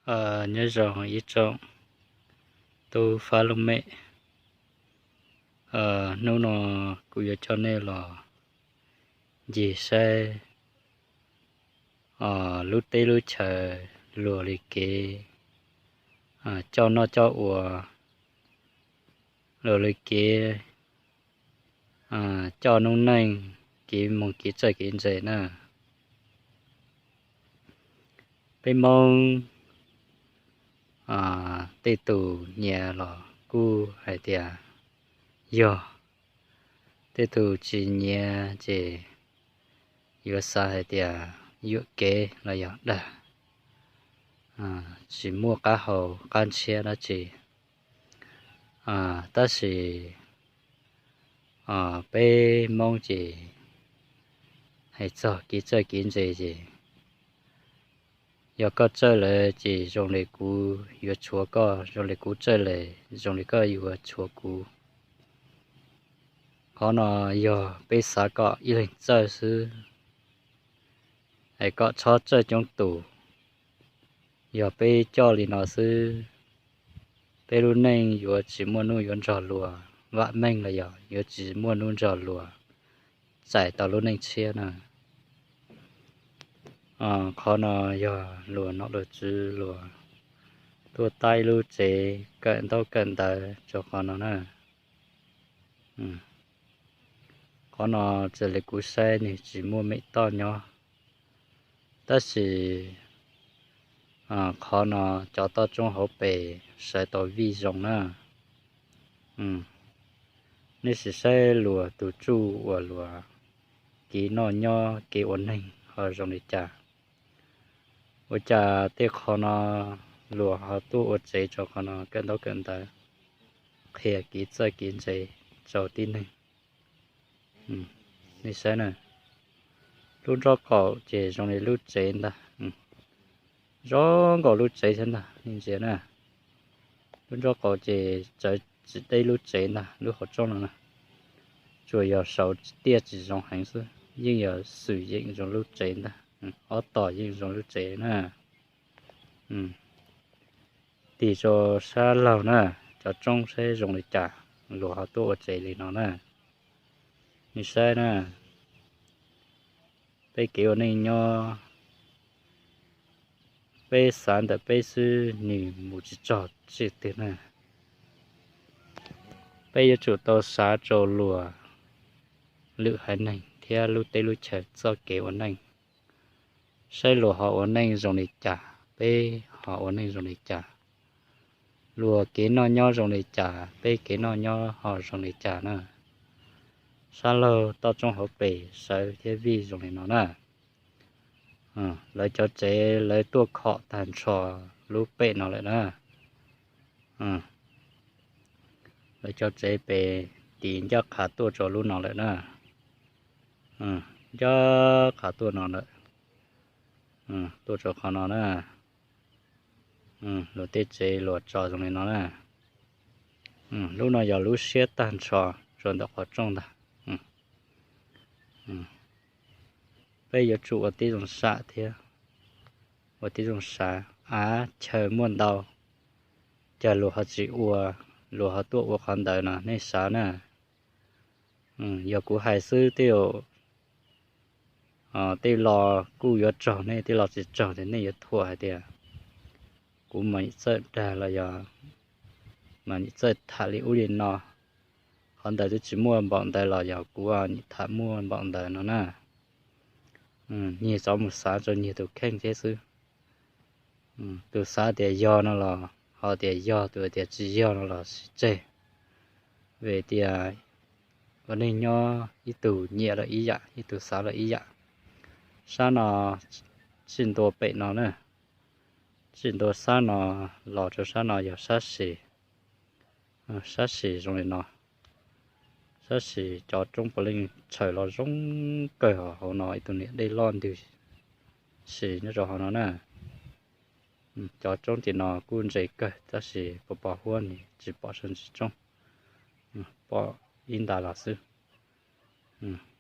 Nyob zoo ib tsoom tub fab lub mem, hnub no kuv yuav coj nej los ncig saib lub teb lub chaws luag li kev coj noj coj ua, luag li kev coj noob neej, kev moog kev txawj kev ntse na. Peb Moob tej tug nyiam los kuj hais tias yog, tej tug tsis nyiam ces yuav xav hais tias yuam kev los yog dag, tsis muaj qab hau qab ntshiab dab tsi. Tab sis peb Moob ces hais txog kev txawj kev ntse ces yog koj txawj lawm ces zoo li kuv yuav tshuav koj, zoo li kuv txawj lawm zoo li koj yuav tshuav kuv. Qhov no yog peb xav kom ib leeg txawj xwb, es kom txhob txawj coob tus. Yog peb coj li no xwb, peb lub neej yuav tsis muaj hnub yuav nrog luag vam meej los yog yuav tsis muaj hnub nrog luag txais tau lub neej tshiab na. Qhov no yog luag nom luag tswv luag tuaj tab ib lub tsev kawm ntaub kawm ntawv rau qhov no na. Qhov no txawm li kuv saib nws tsis muaj mem toj nyob, tab sis qhov no cov toj roob hauv pes sawv tau vij zoo na. Nej sim saib luag tus tsuj uas luag kev noj nyob kev ua neeg ho zoo li cas. Ua cas tej qho no luag ho tuaj ua tsev rau qhov no kawm ntaub kawm ntawv, qhia kev txawj kev ntse rau tib neeg. Nej saib na, lub nrob qaum ces zoo li lub tsev ntag, zoo nkaus lub tsev thiab ntag nej ntsia na. Lub nrob qaum ces txawv tsis deb lub tsev ntag, lub qhov rooj no na, tsuas yog saud tiaj tsis zoo heev xwb, yeej yog xwm yeem zoo lub tsev ntag, ob tom yeej zoo lub tsev na. Tig rau sab laug na, cov roob saib zoo li cas, luag ho tuaj ua tsev li no na. Nej saib na, peb kev ua neej nyob, peb xav ntawm peb xwb nws mus tsis txog tsev twg na. Peb yuav tsum tau xav rau luag lwm haiv neeg thiab lub teb lub chaw txoj kev ua neej, saib luag ho ua neej zoo li cas, peb ho ua neej zoo li cas. Luag kev noj nyob zoo li cas, peb kev noj nyob ho zoo li cas na. Sab laug toj roob hauv pes sawv thiab vij zoo li no na. Lawv cov tsev lawv tuaj khom tag nrho lub pem no lawm na. Lawv cov tsev pem tim ncaj qha tuaj rau lub no lawm na. Ncaj qha tuaj no lawm, tuaj rau qhov no na. Luag tej tsev luag tso zoo li no na. Lub no yog lub siab tag nrho rau ntawm qhov rooj ntag. Peb yuav tsum ua tib zoo sam thiab, ua tib zoo sav, av chaw muaj ntau, cas luag ho tsis ua, luag ho tuaj ua qhov ntawd no nej sav na. Yog kuv hais xwb tej, tej lo kuj yuav raug nej, tej lo tsis raug ces nej yuav thuam hais tias kuv mas txawj dag los yog mas txawj tham li ub li no. Qhov ntawd twb tsis muaj npaum ntawd los yog kuv tham muaj npaum ntawd no na. Nyias txhob mus xav rau nyias tus kheej thiab xwb. Tus xav tias yog no los ho tias yog, tus tias tsis yog no los sis tseg. Vim tias ua neej nyob ib tug nyiam lawm ib yam, ib tug xav lawm ib yam. Sab no txij ntua pem no na, txij ntua sab no los rau sab no yog sab sim. Sab sim zoo li no, sab sim cov roob puav leej tshaws los zoo kawg, hauv no ib tug niam dej loj ntws sim nyob rau hauv no na. Cov roob tim no kuj ntse kawg tab sis pos pos huab nws tsis pom sab ntsis roob, pom ib nta los xwb.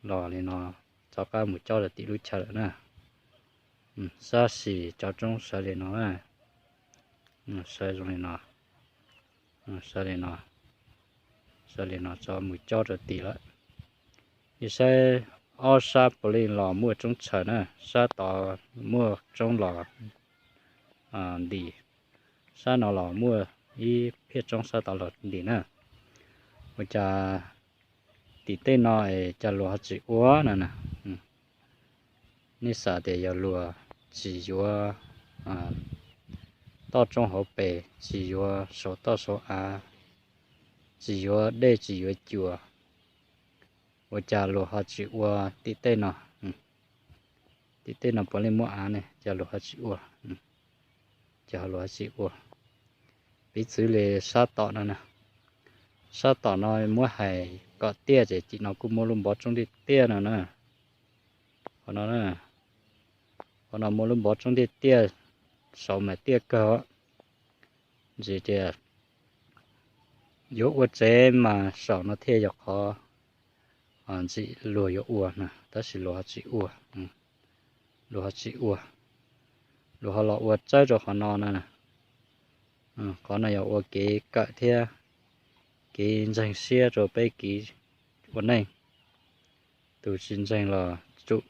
Los li no, rov qab mus cob lawm tim lub chaw lawm na. Sab sim cov roob sawv li no na. Saib zoo li no, saib li no, saib li no tso mus cob rau tim lawm. Yog saib ob sab puav leej los muaj roob tshaws na, sab tod muaj roob los ntim, sab no los muaj ib phiaj roob sab tod los ntim na. Ua cas tim tej no es cas luag ho tsis ua no na? Nej xav tias yog luag tsis yuav toj roob hauv pes, tsis yuav saum toj saum av, tsis yuav dej tsis yuav cua, ua cas luag ho tsis ua tim tej no? Tim tej no puav leej muaj av ne, cas luag ho tsis ua? Cas luag ho tsis ua? Piv txwv li sab tom no na, sab tom no muab hais kom tiaj ces tim no kuj muaj lub npov roob tiaj tiaj no na. Qhov no, qhov no muaj lub npov roob tiaj tiaj, saud mas tiaj kawg. Ntxim tias yuav ua tsev mas saum no thiaj yog qhov ntxim luag yuav ua na, tab sis luag ho tsis ua, luag ho tsis ua, luag ho los ua tsawb rau qhov no na. Qhov no yog ua kev kawm thiab kev ntseeg siab rau peb kev ua neej. Tus tsis ntseeg los tsum,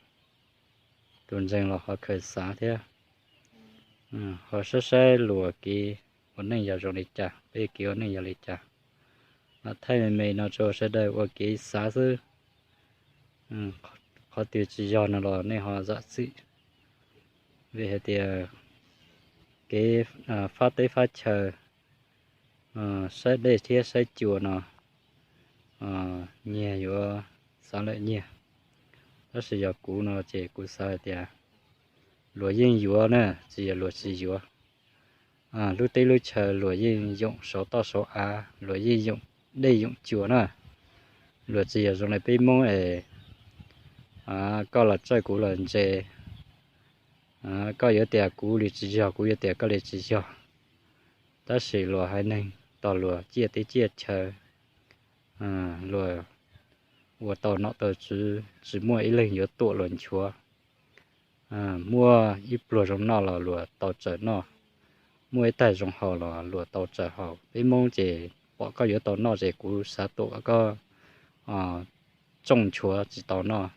tus ntseeg los ho khaws xav thiab. Ho saib saib luag kev ua neej yog zoo li cas, peb kev ua neej yog li cas. Thaij me me no rau sawv daws ua kev xav xwb. Qhov twg tsis yog no los nej ho zam txim, vim hais tias kev fab teb fab chaw, saib dej thiab saib cua no nyias yuav xav lawm nyias, tab sis yog kuv no ces kuv xav hais tias luag yeej yuav na, tsis yog luag tsis yuav. Lub teb lub chaw luag yeej yoom saum toj saum av, luag yeej yoom dej yoom cua na. Luag tsis yog zoo li peb Hmoob es koj los txawj kuv los ntse, koj yuav tias kuv li tsis yog, kuv yuav tias koj li tsis yog. Tab sis luag haiv neeg tog luag ciaj teb ciaj chaw, luag ua tau nom tau tswv, tsis muaj ib leeg yuav tuam luag nchuav. Muaj ib pluag zoo noj los luag tau tsaws noj, muaj ib taig zoo haus los luag tau tsaws haus. Peb Hmoob ces pom koj yuav tau noj ces kuv xav tuam koj tsooj nchuav tsis tau noj,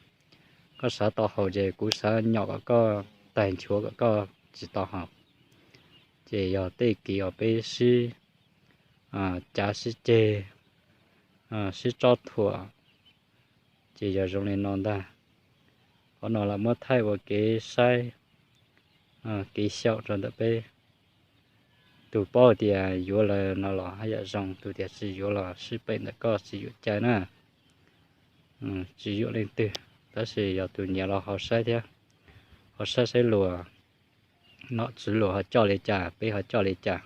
koj xav tau haus ces kuv xav nyom kom koj taig nchuav kom koj tsis tau haus. Ces yog tej kev uas peb sib cav sib ceg, sib tsob thuam, ces yog zoo li no ntag. Qhov no los muab thaij ua kev saib, kev xyaum rau ntawm peb. Tus paub tias yuav lawm no los haj yam zoo, tus tias tsis yuav los sib pem ntawm koj tsis yuam cai na. Tsis yuam leej twg, tab sis yog tus nyiam los ho saib thiab, ho saib saib luag nom tswv luag ho coj li cas, peb ho coj li cas.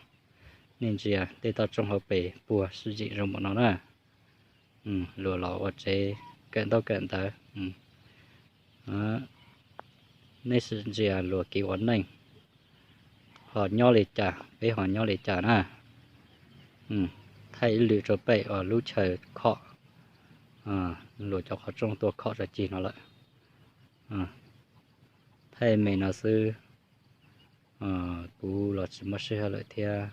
Nej ntsia tej toj roob hauv pes puag sib zim zoo npaum no na. Luag los ua tsev kawm ntaub kawm ntawv. Nej sim ntsia luag kev ua neej ho nyob li cas, peb ho nyob li cas na. Thaij ib lwm rau pem uas lub chaw khom, luag cov qhov rooj tuaj khom tso cig no lawm. Thaij me no xwb, kuv los tsis muaj sij hawm lawm thiab.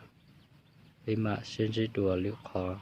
Peb mam sib ntsib dua lwm qhov.